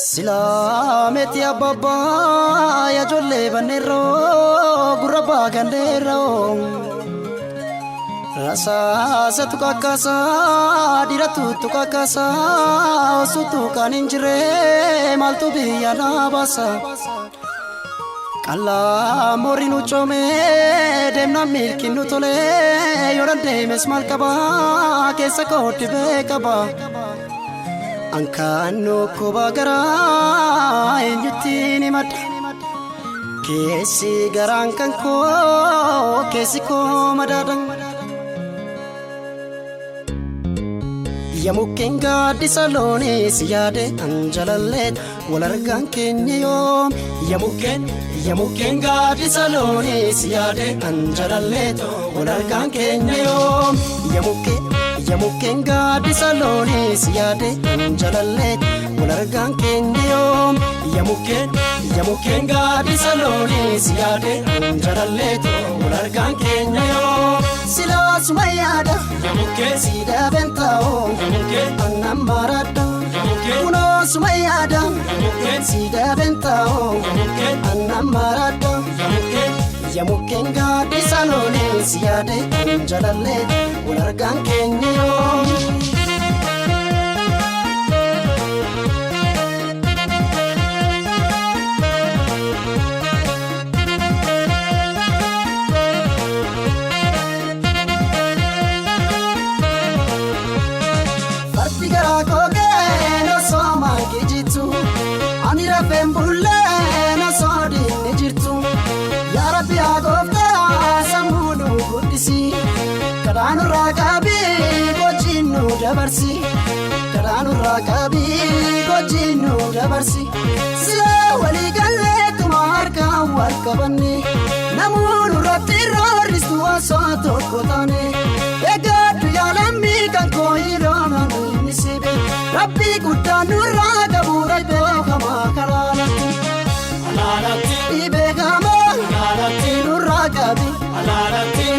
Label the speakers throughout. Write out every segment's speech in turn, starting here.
Speaker 1: Silaametti abbabbaa ijoollee banneerroo gurra baagandeerroo. Rasaasatu kakkaasaa dhiiratu tukakkaasaa osuutu kan hin jirre maaltu biyya naa baasa. Qal'aa moorri nu coomee deemnaan milkiin nu tolee yoo dandeemes maal qabaa keessa kootti beekaba. Ankaan dhukkuba garaa eenyutti ni madda. Keessi garaan kan koo keessi koo madaadha. Ya mukkeen gaaddisa loonii si yaade an jalallee wal argaan keenya yoom. Ya mukkeen gaaddisa loonii si yaade an jalallee wal argaan keenya yoom. Ya mukkeen gaaddisa loonii si yaade an jalallee wal argaan keenya yoom. Ya mukkeen gaaddisa loonii si yaade an jalallee wal argaan keenya yoom. Silaa suma yaada si dhaabeen taa'oo annan maradha. Kunoo suma yaada si dhaabeen taa'oo annan maradha. Ya mukkeen gaaddisa loonii si yaade an jalallee wal argaan keenya yoom. Fardi garaa kookeen osoo maangee jirtu, ani rafeen bulleen osoo diinni jirtu. Yaa Rabbi, yaa gooftaa, sammuu nu guddisi, kadhaa nurraa qabii gochiin nu dabarsi, kadhaa nurraa qabii gochiin nu dabarsi. Silaa walii galleetuma harkaan wal qabanne, namuu nurratti roorristu osoo tokko taane. Egaa lammii kan koo yeroo inni sibe, Rabbii guddaa nurraa qabu rakkoo hamaa karaarratti. Dhibee hamaa nurraa qabi,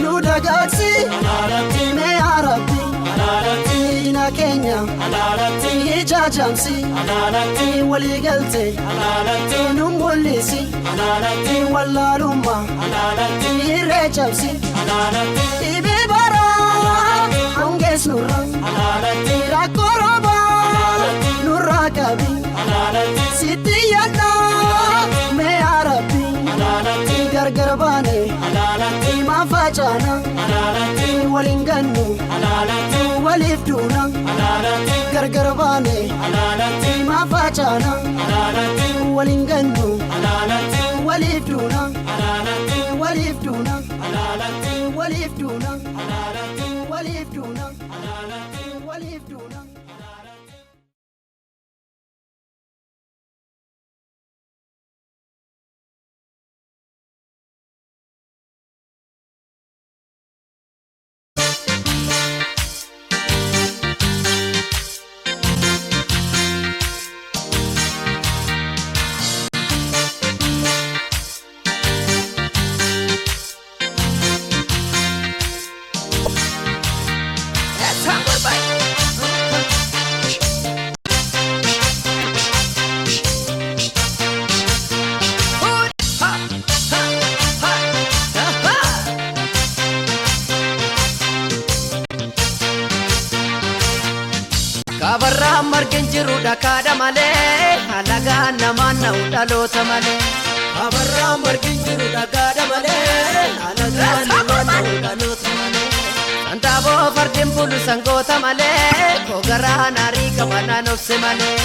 Speaker 1: nu dagaagsi mee yaa Rabbi, diina keenya ijaajamsi, walii galte nu mul'isi, wallaalummaa irree cabsi. Dhibee baraa hongees nurra, rakkoo roobaa nurraa qabi, sitti yaadda mee yaa Rabbi. Gargar baane maa facaana, waliin gannu, waliif duuna. Gargar baane maa facaana, waliin gannu, waliif duuna, waliif duuna, waliif duuna, waliif duuna, waliif duuna.
Speaker 2: Kabarraa margi hin jiru dhakaadha malee, alagaan namaan na'u dhaloota malee.
Speaker 3: Kabarraa margi hin jiru dhagaadha malee, alagaan namaan na'u dhaloota malee.
Speaker 2: Sandaaboo fardeen bulu sangoota malee, kogaraan arii qabanaan obse malee.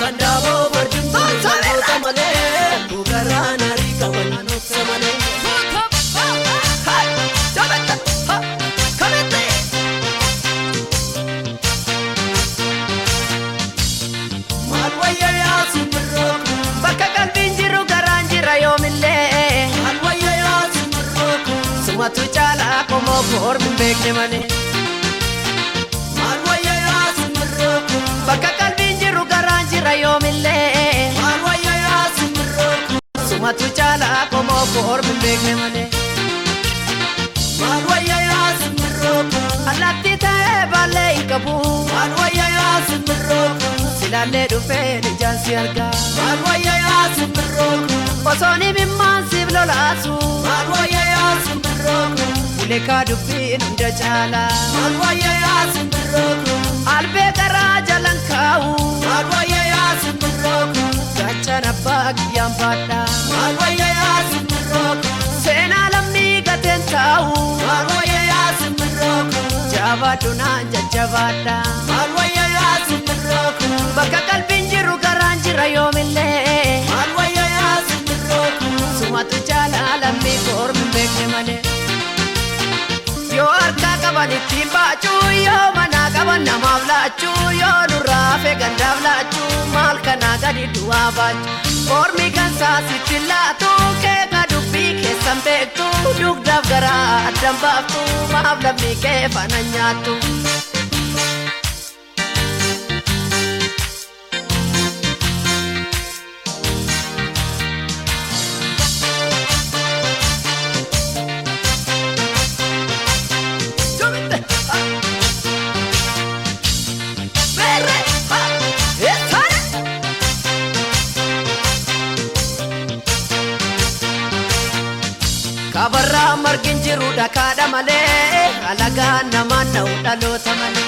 Speaker 3: Sandaaboo fardeen bulu sangoota malee, kogaraan arii qabanaan obse malee. Maal wayya yaa simbirroo?
Speaker 2: Bakka qalbiin jiru garaan jira yoomillee.
Speaker 3: Maal wayya yaa simbirroo?
Speaker 2: Sumatu caalaa qomoo koormi hin beekne malee.
Speaker 3: Maal wayya yaa simbirroo?
Speaker 2: Bakka qalbiin jiru garaan jira yoomillee.
Speaker 3: Maal wayya yaa simbirroo?
Speaker 2: Sumatu caalaa qomoo koormi hin beekne malee.
Speaker 3: Maal wayya yaa simbirroo?
Speaker 2: Allaattii ta'ee baallee hin qabu.
Speaker 3: Maal wayya yaa simbirroo?
Speaker 2: Silaallee dhufeen ijaan si argaa.
Speaker 3: Maal wayya yaa simbirroo koo?
Speaker 2: Osoo imimmaan siif lolaasu.
Speaker 3: Maal wayya yaa simbirroo koo?
Speaker 2: Ulekaa dubbiin hunda caalaa.
Speaker 3: Maal wayya yaa simbirroo koo?
Speaker 2: Albee garaa jalan kaa'u.
Speaker 3: Maal wayya yaa simbirroo koo?
Speaker 2: Gaachana abbaa kiyyaan baadhaa.
Speaker 3: Maal wayya yaa simbirroo koo?
Speaker 2: Seenaa lammii gateen taa'u.
Speaker 3: Maal wayya yaa simbirroo koo?
Speaker 2: Jabaadhu naan jajjabaadhaa.
Speaker 3: Maal wayya yaa simbirroo koo?
Speaker 2: Bakka qalbiin jiru garaan jira yoomillee.
Speaker 3: Maal wayya yaa simbirroo koo?
Speaker 2: Sumatu caalaa lammii koormi hin beekne malee. Yoo harkaa qaban ittiin baachuu, yoo manaa qaban namaaf laachuu, yoo nurraa hafe gandaaf laachuu, maal kanaa gadi du'aa baachuu. Mormi kan saasitti laatu, keeka dubbii keessan beektu, dugdaaf garaa addan baaftu, maaf lammii kee faana nyaattu. Kabarraa margi hin jiru dhakaadha malee, alagaan namaan na'u dhaloota malee.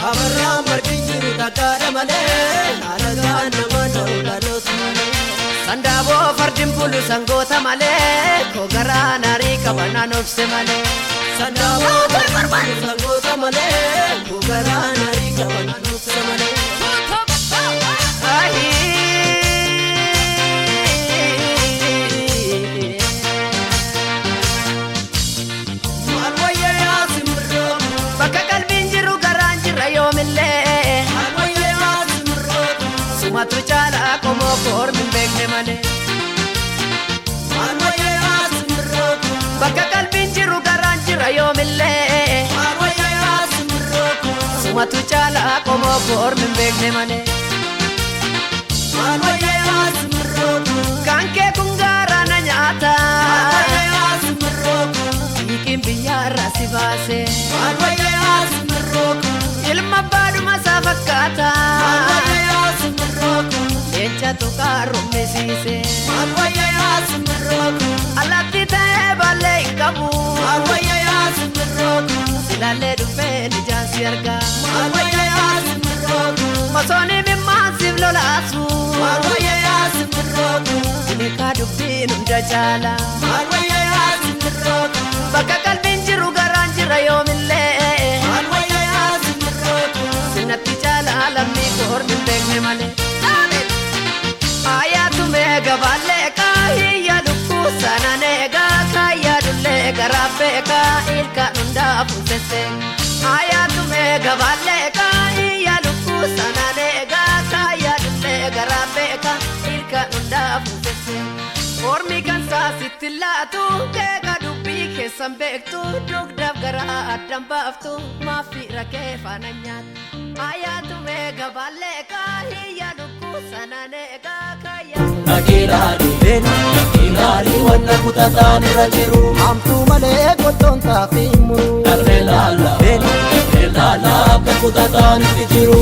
Speaker 3: Kabarraa margi hin jiru dhakaadha malee, alagaan namaan na'u dhaloota malee.
Speaker 2: Sandaaboo fardiin bulu sangoota malee, koo garaa naarii qaba naan obse malee.
Speaker 3: Sandaaboo fardiin bulu sangoota malee, koo garaa naarii qaba naan obse malee. Maal wayya yaa simbirroo koo?
Speaker 2: Bakka qalbiin jiru garaan jira yoomillee.
Speaker 3: Maal wayya yaa simbirroo koo?
Speaker 2: Sumatu caalaa qomoo koormi hin beekne malee.
Speaker 3: Maal wayya yaa simbirroo koo?
Speaker 2: Bakka qalbiin jiru garaan jira yoomillee.
Speaker 3: Maal wayya yaa simbirroo koo?
Speaker 2: Sumatu caalaa qomoo koormi hin beekne malee.
Speaker 3: Maal wayya yaa simbirroo koo?
Speaker 2: Kan kee kun garaa na nyaata.
Speaker 3: Maal wayya yaa simbirroo koo?
Speaker 2: Hiikiin biyyaarraa si baase.
Speaker 3: Maal wayya yaa simbirroo koo?
Speaker 2: Ilma baadhuma isaa fakkaata.
Speaker 3: Maal wayya yaa simbirroo koo?
Speaker 2: Leenca tuqaa rummisiise.
Speaker 3: Maal wayya yaa simbirroo koo?
Speaker 2: Alatti ta'ee baallee hin qabu.
Speaker 3: Maal wayya yaa simbirroo koo?
Speaker 2: Silaallee dhufeen ijaan si argaa.
Speaker 3: Maal wayya yaa simbirroo koo?
Speaker 2: Osoo imimmaan siif lolaasu.
Speaker 3: Maal wayya yaa simbirroo koo?
Speaker 2: Ulekaa dubbiin hunda caalaa.
Speaker 3: Maal wayya yaa simbirroo koo?
Speaker 2: Bakka qalbiin jiru garaan jira yoomillee.
Speaker 3: Maal wayya yaa simbirroo koo?
Speaker 2: Sinatti caalaa lammii koormi hin beekne malee. Ayyaatu gabaallee kaayyaa lukkuu sanaan eegaa kaayyaa dullee garaa beekaa ilkaan hundaa fuusesse. Ayyaatu gabaallee kaayyaa lukkuu sanaan eegaa kaayyaa dullee garaa beekaa ilkaan hundaa fuusesse. Mormi kan saasitti laatu keeka dubbii keessan beektu dugdaaf garaa addan baaftu maafi rakkee faana nyaattu. Ayyaatu gabaallee kaayyaa lukkuu sanaan eegaa kaayyaa.
Speaker 3: Dhageelaali ilaali wanna kutataan irra jiru.
Speaker 1: Hamtuu malee qottoon xaafii muru.
Speaker 3: Darbee laala laala akka kutataan itti jiru.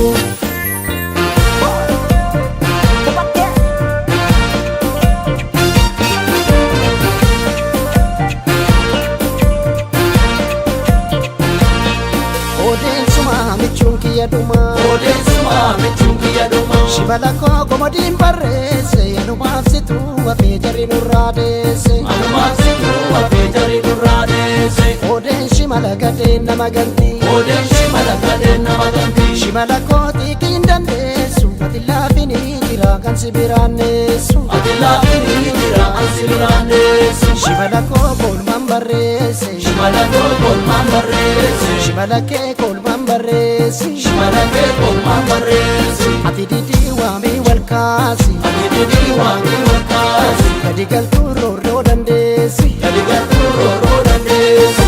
Speaker 1: Odeessuma michuun kiyya dhumaa.
Speaker 3: Odeessuma michuun kiyya dhumaa.
Speaker 1: Shibala koo komodiin barreesse anumaaf situu hafee jarri nurraa deesse.
Speaker 3: Anumaaf situu hafee jarri nurraa deesse.
Speaker 1: Odeen shimala gadeen nama ganti.
Speaker 3: Odeen shimala gadeen nama ganti.
Speaker 1: Shimala koo xiiqiin dandeessu ati laafinii jira kan si biraan neessu.
Speaker 3: Ati laafinii jira kan si biraan neessu.
Speaker 1: Shimala koo kolmaan barreesse.
Speaker 3: Shimala koo kolmaan barreesse.
Speaker 1: Shimala kee kolmaan barreesse.
Speaker 3: Shimala kee kolmaan barreesse.
Speaker 1: Ati didii waamii wal kaasi.
Speaker 3: Ati didii waamii wal kaasi.
Speaker 1: Gadi galtuu roorroo dandeessi.
Speaker 3: Gadi galtuu roorroo dandeessi.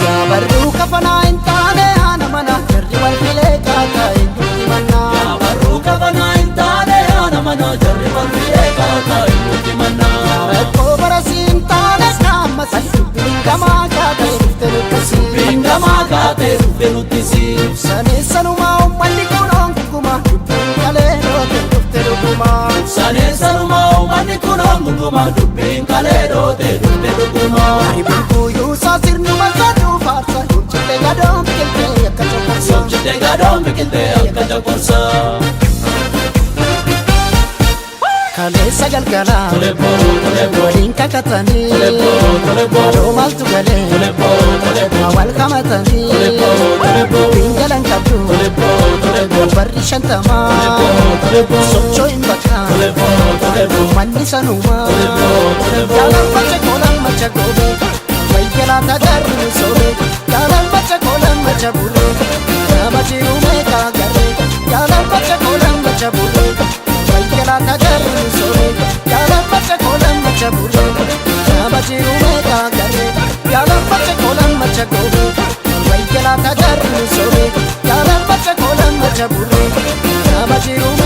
Speaker 1: Yaa barruu kafanaa hin taane haana mana jarri wal filee kaataa eenyutti mannaa.
Speaker 3: Yaa barruu kafanaa hin taane haana mana jarri wal filee kaataa eenyutti mannaa.
Speaker 1: Rakkoo barasii hin taane naammasii dubbiin gamaa kaatee dhufte nuttisi.
Speaker 3: Dubbiin gamaa kaatee dhufte nuttisi.
Speaker 1: Saneessanumaa uummanni kunoon kukkuma
Speaker 3: Saneen sanumaa uummanni kun onguma dubbiin kalee dhootee dhufte dhuguma.
Speaker 1: Aribukuyyuu saasirnuma saduu faarsa Yoomchite gadoon biqiltee akka coqorsa.
Speaker 3: Yoomchite gadoon biqiltee akka coqorsa.
Speaker 1: Kaleessa galgala
Speaker 3: Tole boo tole boo
Speaker 1: waliin kakatanii
Speaker 3: tole boo tole boo
Speaker 1: Yeroo maaltu galee
Speaker 3: tole boo tole boo
Speaker 1: wal qabatanii
Speaker 3: tole boo tole boo
Speaker 1: Dubbiin galan qabdu
Speaker 3: tole boo tole boo
Speaker 1: barri 50
Speaker 3: tole boo
Speaker 1: Sochoo hin bakka
Speaker 3: tole boo tole boo
Speaker 1: manni sanumaa
Speaker 3: tole boo tole boo
Speaker 1: Yaalan macha koolan macha goobee wayyalaan tajaajiluu soobee Yaalan macha koolan macha burree nama jiru meeqa garee Yaalan macha koolan macha burree wayyalaan tajaajiluu soobee Yaalan macha koolan macha burree nama jiru meeqa garee Yaalan macha koolan macha goobee wayyalaan tajaajiluu soobee Yaalan macha koolan macha burree nama jiru.